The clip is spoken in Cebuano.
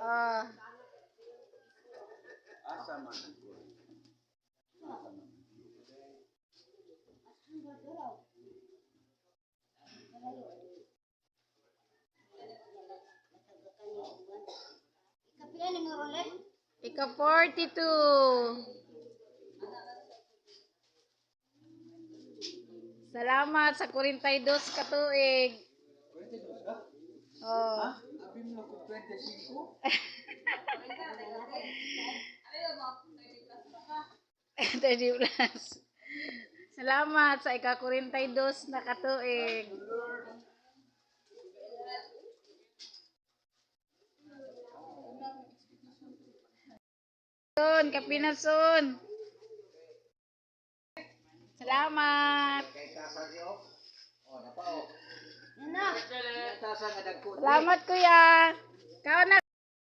Ah, Asa man ang kuwan? Asa man? Kapian ni mo role? Ika 42. Salamat sa 42 ka tuig. 22 ka? Oh. Ha? Abi mo ko 25? 30 plus. Salamat sa ika 42 na katuig. Son, kapinason. Salamat. Kay tasa niyo. Oh, napao. Yan na. Tasa nga dagko. Salamat, kuya. Kao na.